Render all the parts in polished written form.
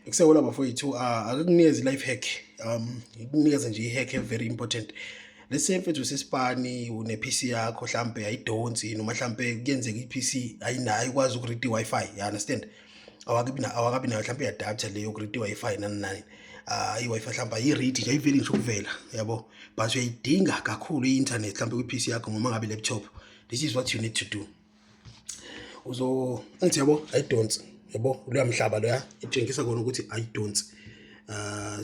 Kusewula bafowethu, ake kunikeze i-life hack, ngikunikeze nje i-hack very important. Let's say mfethu usesipani une-PC yakho, hlampe ayidonsi noma hlampe kuyenzeka i-PC ayinayo, ayikwazi uku-read i-Wi-Fi, you understand? Awakabi nayo hlampe i-adapter le yoku-read i-Wi-Fi nani nani. I-Wi-Fi hlampe ayi-read nje, ayiveli ngisho ukuvela, yabo, but uyayidinga kakhulu i-internet hlampe kwi-PC yakho noma ngabe laptop. This is what you need to do. Uzo angithi yabo ayidonsi, yabo, loya mhlaba loya itshengisa kona ukuthi ayidonsi.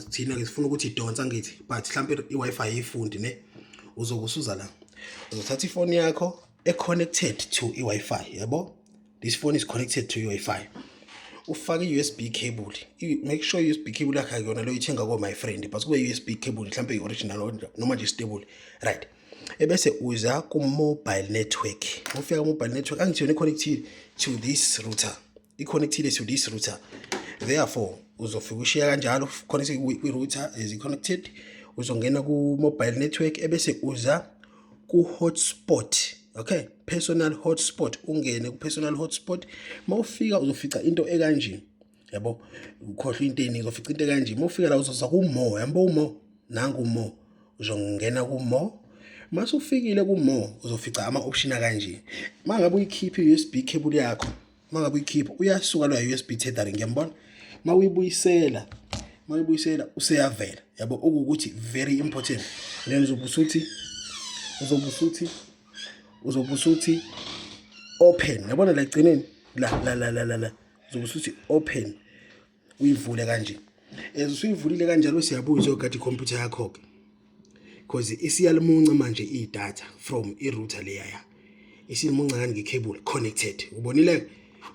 Thina ke sifuna ukuthi idonsa angithi, but mhlambe i-Wi-Fi ayifundi ne. Uzobe usuza la, uzothatha ifoni yakho e-connected to i-Wi-Fi, yabo. This phone is connected to i-Wi-Fi. Ufake i-USB cable. Make sure i-USB cable yakho akuyona leyo ithenga ko my friend, but kube USB cable mhlambe i-original noma nje stable, right? Ebese uza ku-mobile network. Ufika ku-mobile network, angithi yona i-connected to this router, i-connected to this router, therefore uzofika ushiya kanjalo connected kwi-router is connected. Uzongena ku-mobile network, ebese uza ku-hotspot, okay, personal hotspot. Ungene ku-personal hotspot. Mawufika uzofica into ekanje, yabo, ukhohlwa into eningi, uzofica into ekanje. Mawufika la uzoza ku-more, yabo, more, nangu more. Uzongena ku-more. Mase ufikile ku-more uzofica ama-option akanje. Mangabe uyikhipha i-USB cable yakho, mangabe uyikhipha uyasuka loya USB tethering, ngiyambona. Mawuyibuyisela useyavela, yabo, okuwukuthi very important. Then uzobe usuthi open, yabona la egcineni la la la la la la, uzobe usuthi open, uyivule kanje. As usuyivulile kanjalo, siyabuya uzogada ikhompyutha yakho ke, because isiyalimunca manje idatha from i-router leya, isilimunca kani nge-cable connected. Ubonile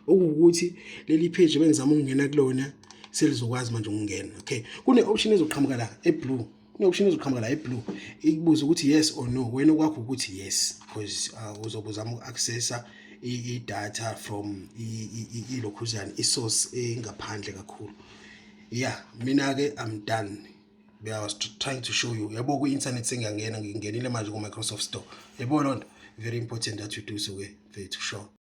okuwukuthi leli page bengizama ukungena kulona selizokwazi manje ukungena. Okay, kune option ezoqhamuka la e-blue, kune option ezoqhamuka la e-blue ikubuza ukuthi yes or no. Wena okwakho ukuthi yes, because uzobe uzama uku-accessa i-data from ilokhuzana, i-source engaphandle kakhulu. Yeah, mina ke I'm done. I was trying to show you, yabo, ku-internet sengiyangena, ngingenile manje ku-Microsoft Store, yabo. Loo nto very important that you do so ke, to show.